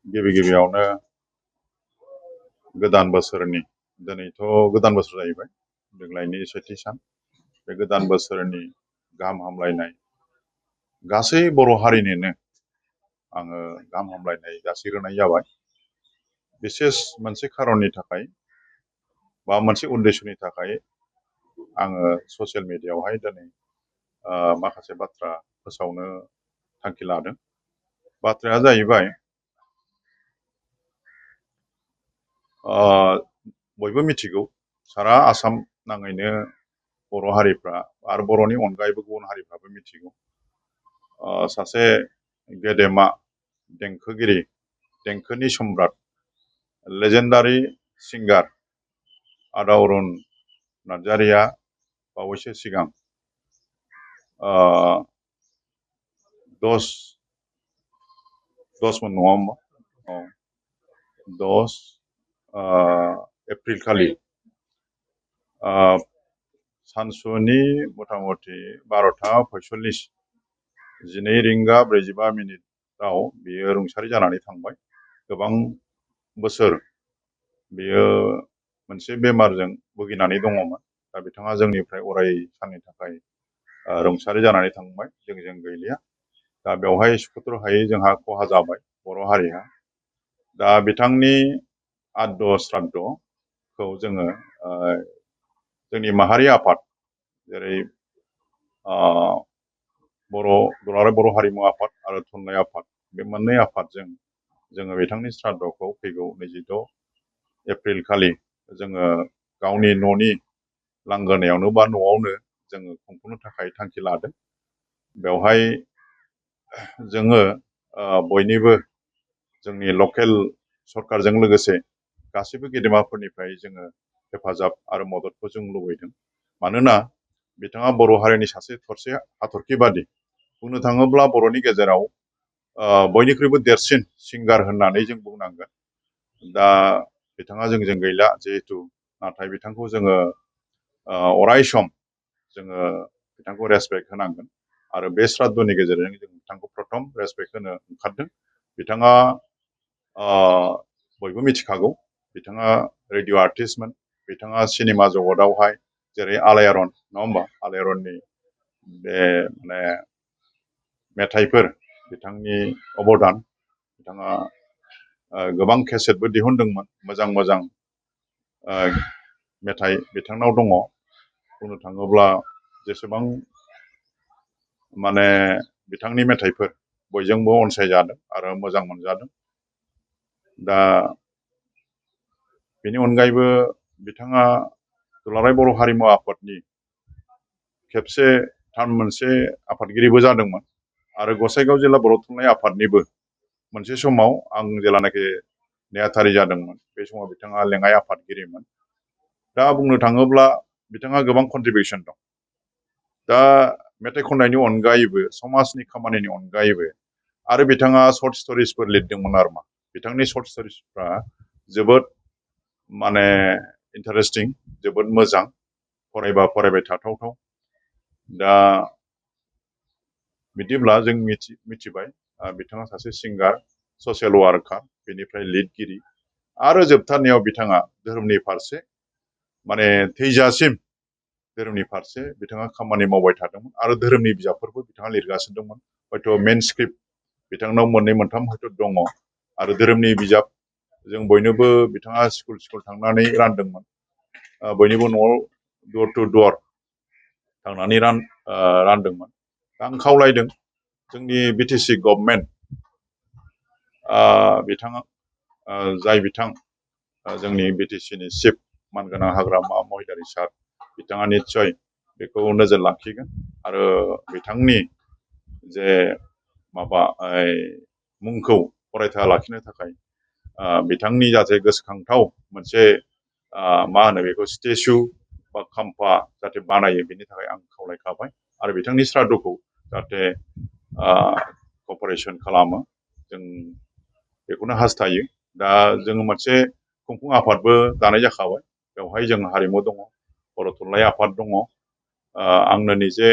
गिबियावनो गोदान बोसोरनि दिनैथ' गोदान बोसोर जाहैबाय देग्लायनि सेथि सान बे गोदान बोसोरनि गाहाम हामलायनाय गासै बर' हारिनोनो आङो गाहाम हामलायनाय जासिग्रोनाय जाबाय। बिसेस मोनसे खारननि थाखाय बा मोनसे उद्देश्यनि थाखाय आङो ससियेल मिडियायावहाय दिनै माखासे बाथ्रा फोसावनो थांखि लादों। बाथ्राया जाहैबाय बयबो मिथिगौ सारा आसाम नाङैनो बर' हारिफ्रा आरो बर'नि अनगायैबो गुबुन हारिफ्राबो मिथिगौ सासे गेदेमा देंखोगिरि देंखोनि सम्राट लेजेन्डारि सिंगार आदावरुन नार्जारिया बावैसो सिगां 10 नङा होमबा 10 एप्रिल खालि सानसुनि मथा मथि 12:45 12 रिंगा 45 मिनिटाव बियो रुंसारि जानानै थांबाय। गोबां बोसोर बियो मोनसे बेमारजों भुगिनानै दङमोन। दा बिथाङा जोंनिफ्राय अराय साननि थाखाय रुंसारि जानानै थांबाय, जों गैलिया। दा बेवहाय सुखुथ्र हायै जोंहा खहा जाबाय बर' हारिया। दा बिथांनि आद्द श्राद्धखौ जोङो जोंनि माहारि आफाद जेरै दुलाराय बर' हारिमु आफाद आरो थुनलाइ आफाद बे मोननै आफादजों जोङो बिथांनि श्राद्धखौ फैगौ 26 एप्रिल खालि जोङो गावनि न'नि लांगोनायावनो बा न'आवनो जोङो खुंफुंनो थाखाय थांखि लादों। बेवहाय जोङो बयनिबो जोंनि लकेल सरकारजों लोगोसे गासैबो गेदेमाफोरनिफ्राय जोङो हेफाजाब आरो मददखौ जों लुबैदों। मानोना बिथाङा बर' हारिनि सासे थरसे हाथरखि बादि बुंनो थाङोब्ला बर'नि गेजेराव बयनिख्रुइबो देरसिन सिंगार होननानै जों बुंनांगोन। दा बिथाङा जोंजों गैला जिहेतु, नाथाय बिथांखौ जोङो अराय सम जोङो बिथांखौ रेसपेक्ट होनांगोन आरो बे श्राद्धनि गेजेरजों जों बिथांखौ प्रथम रेसपेक्ट होनो ओंखारदों। बिथाङा बयबो मिथिखागौ बिथाङा रेडिअ आर्टिस्टमोन। बिथाङा सिनेमा जगतावहाय जेरै आलायारन नङा होमबा, आलायारननि बे माने मेथाइफोर बिथांनि अबदान, बिथाङा गोबां केसेटबो दिहुनदोंमोन। मोजां मोजां मेथाइ बिथांनाव दङ। बुंनो थाङोब्ला जेसेबां माने बिथांनि मेथाइफोर बयजोंबो अनसायजादों आरो मोजां मोनजादों। दा बेनि अनगायैबो बिथाङा दुलाराय बर' हारिमु आफादनि खेबसे मोनसे आफादगिरिबो जादोंमोन आरो गसाइगाव जिल्ला बर' थुनलाइ आफादनिबो मोनसे समाव आं जेलानाखि नेहाथारि जादोंमोन बे समाव बिथाङा लेङाइ आफादगिरिमोन। दा बुंनो थाङोब्ला बिथाङा गोबां कन्ट्रिबिउसन दं। दा मेथाइ खननायनि अनगायैबो समाजनि खामानिनि अनगायैबो आरो बिथाङा सर्ट स्ट'रिसफोर लिरदोंमोन आरोमा। बिथांनि सर्ट स्ट'रिसफ्रा जोबोद माने इन्टारेस्टिं, जोबोद मोजां, फरायबा फरायबाय थाथावथाव। दा बिदिब्ला जों मिथिबाय बिथाङा सासे सिंगार, ससियेल वार्कार, बेनिफ्राय लिरगिरि आरो जोबथारनायाव बिथाङा धोरोमनि फारसे माने थैजासिम धोरोमनि फारसे बिथाङा खामानि मावबाय थादोंमोन आरो धोरोमनि बिजाबफोरबो बिथाङा लिरगासिनो दंमोन। हयथ' मेन स्क्रिप्ट बिथांनाव 2-3 हयथ' दङ आरो धोरोमनि बिजाब जों बयनोबो बिथाङा स्कुल थांनानै रानदोंमोन। बयनिबो न'आव दर टु दर थांनानै रानदोंमोन। आं खावलायदों जोंनि बिटिसि गभर्नमेन्ट बिथाङा जाय बिथां जोंनि बिटिसिनि चिफ मानगोनां हाग्रामा महिलारि सार, बिथाङा निस्सय बेखौ नोजोर लाखिगोन आरो बिथांनि जे माबा मुंखौ अरायथा लाखिनो थाखाय बिथांनि जाहाथे गोसोखांथाव मोनसे मा होनो बेखौ स्टेचु बा खाम्फा जाहाथे बानायो, बेनि थाखाय आं खावलायखाबाय आरो बिथांनि श्राद्धखौ जाहाथे कपारेसन खालामो, जों बेखौनो हास्थायो। दा जोङो मोनसे खुंफुं आफादबो दानाय जाखाबाय। बेवहाय जों हारिमु दङ, बर' थुनलाइ आफाद दङ, आंनो निजे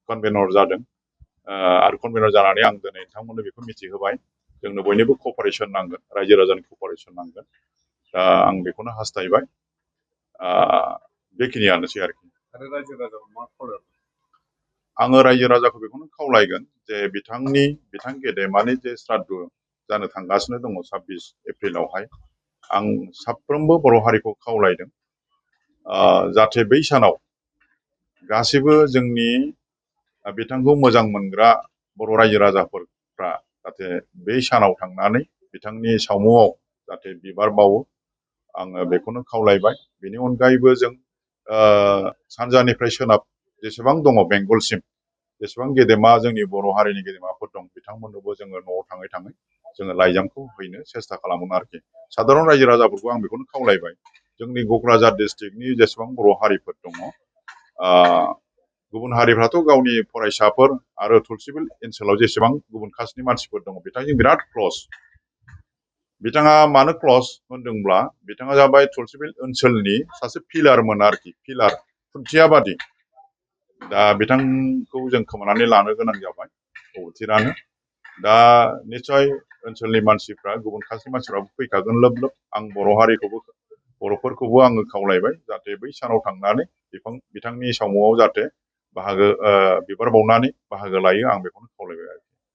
कनभेनर जादों आरो कनभेनर जानानै आं दिनै नोंथांमोननो बेखौ मिथिहोबाय। जोंनो बयनिबो कपारेसन नांगोन, रायजो राजानि कपारेसन नांगोन। दा आं बेखौनो हास्थायबाय। बेखिनियानोसै आरोखि। आङो रायजो राजाखौ बेखौनो खावलायगोन जे बिथां गेदेमानि जे श्राद्ध जानो थांगासिनो दङ 26 एप्रिलावहाय, आं साफ्रोमबो बर' हारिखौ खावलायदों जाहाथे बै सानाव गासैबो जोंनि बिथांखौ मोजां मोनग्रा बर' रायजो राजाफोरा जाहाथे बै सानाव थांनानै बिथांनि सावमुआव जाहाथे बिबार बावो, आङो बेखौनो खावलायबाय। बेनि अनगायैबो जों सानजानिफ्राय सोनाब जेसेबां दङ बेंगलसिम जेसेबां गेदेमा जोंनि बर' हारिनि गेदेमाफोर दं, बिथांमोननोबो जोङो न'आव थाङै थाङै जोङो लाइजामखौ हैनो सेस्था खालामोन आरोखि। साधारन रायजो राजाफोरखौ आं बेखौनो खावलायबाय, जोंनि क'क्राझार डिस्ट्रिक्टनि जेसेबां बर' हारिफोर दङ, गुबुन हारिफ्राथ' गावनि फरायसाफोर आरो तुलसिबिल ओनसोलाव जेसेबां गुबुन कास्टनि मानसिफोर दङ बिथांजों बिराद क्लस। बिथाङा मानो क्लस होनदोंब्ला बिथाङा जाबाय तुलसिबिल ओनसोलनि सासे पिलारमोन आरोखि, पिलार, खुन्थिया बादि। दा बिथांखौ जों खोमानानै लानो गोनां जाबाय अबथिरानो। दा निस्सय ओनसोलनि मानसिफ्रा, गुबुन कास्टनि मानसिफ्राबो फैखागोन लोब लोब। आं बर'फोरखौबो आङो खावलायबाय जाहाथे बै सानाव थांनानै बिथांनि सावमुआव जाहाथे बिबार बावनानै बाहागो लायो, आं बेखौनो खावलायबाय आरो।